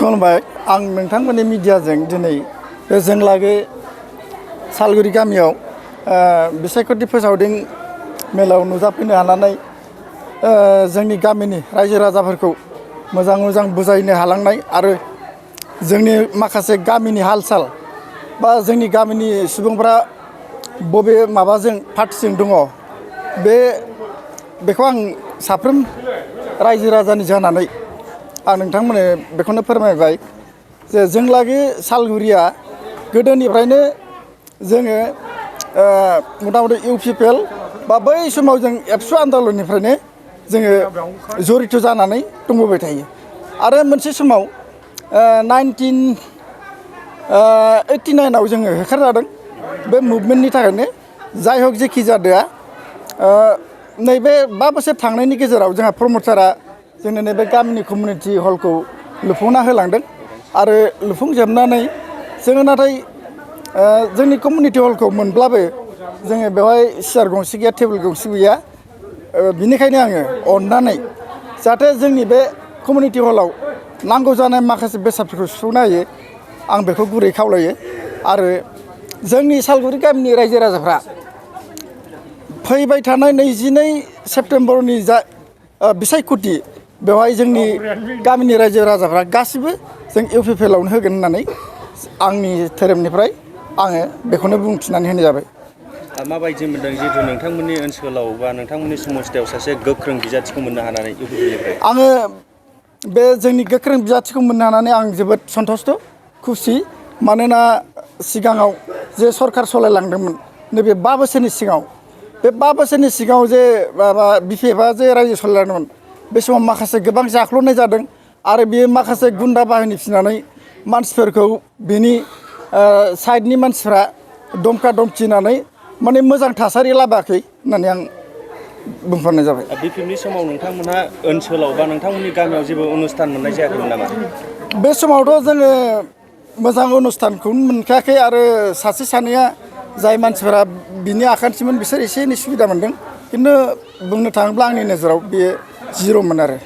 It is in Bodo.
खुलुमबाय आं नोंथांमोननि मिडियाजों दिनै बे जोंलागे सालगुरि गामियाव बिसायख'थि फोसावदिं मेलाव नुजाफैनो हानानै जोंनि गामिनि रायजो राजाफोरखौ मोजां मोजां बुजायनो हालांनाय आरो जोंनि माखासे गामिनि हाल-साल बा जोंनि गामिनि सुबुंफोरा बबे माबाजों पार्टिजों दङ बेखौ आं साफ्रोम रायजो राजानि जानानै आं नोंथांमोननो बेखौनो फोरमायबाय जे जोंलागे सालगुरिया गोदोनिफ्रायनो जोङो मथा-मथि इउपिपिएल बा बै समाव जों एबसु आन्दलननिफ्रायनो जोङो जड़ित जानानै दंबोबाय थायो आरो मोनसे समाव 1989आव जोङो होखारजादों बे मुभमेन्टनि थाखायनो जाय हक जेखि जादोआ नैबे 5 बोसोर थांनायनि गेजेराव जोंहा प्रमटारा जोंनो नैबे गामिनि कमिउनिटि हलखौ लुफुंना होलांदों आरो लुफुंजोबनानै जोङो नाथाय जोंनि कमिउनिटि हलखौ मोनब्लाबो जोङो बेवहाय सियार गंसे गैया टेबोल गंसे गैया बिनिखायनो आङो अननानै जाहाथे जोंनि बे कमिउनिटि हलाव नांगौ जानाय माखासे बेसादफोरखौ सुफुंनो हायो आं बेखौ गुरै खावलायो आरो जोंनि सालगुरि गामिनि रायजो राजाफ्रा फैबाय थानाय 22 सेप्तेम्बरनि जा बिसायख'थि बेवहाय जोंनि गामिनि रायजो राजाफ्रा गासिबो जों इउपिपिएलआवनो होगोन होननानै आंनि धोरोमनिफ्राय आङो बेखौनो बुंथिनानै होनाय जाबाय। माबायदि मोनदों जिहेतु नोंथांमोननि ओनसोलाव बा नोंथांमोननि समस्थियाव सासे गोख्रों बिजाथिखौ मोननो हानानै इउपिपिएलनिफ्राय आङो बे जोंनि गोख्रों बिजाथिखौ मोननो हानानै आं जोबोद सन्तुष्ट खुसि मानोना सिगाङाव जे सरखार सालायलांदोंमोन नैबे 5 बोसोरनि सिगाङाव बे 5 बोसोरनि सिगाङाव जे माबा बिपिएफआ जे रायजो सालायलांदोंमोन बे समाव माखासे गोबां जाख्ल'नाय जादों आरो बेयो माखासे गुन्दा बाहिनी फिनानै मानसिफोरखौ बिनि साइडनि मानसिफ्रा दमका दमखिनानै माने मोजां थासारि लाबोआखै होननानै आं बुंहरनाय जाबाय। बिपिएफनि समाव नोंथांमोनहा ओनसोलाव बा नोंथांमोननि गामियाव जेबो अनुस्थान मोननाय जायाखैमोन नामा? बे समावथ' जोङो मोजां अनुस्थानखौनो मोनखायाखै आरो सासे सानैया जाय मानसिफोरा बिनि आखान्थिमोन बिसोर एसे एनै सुबिदा मोनदों खिन्थु बुंनो थाङोब्ला आंनि नोजोराव बेयो जिर'मोन आरो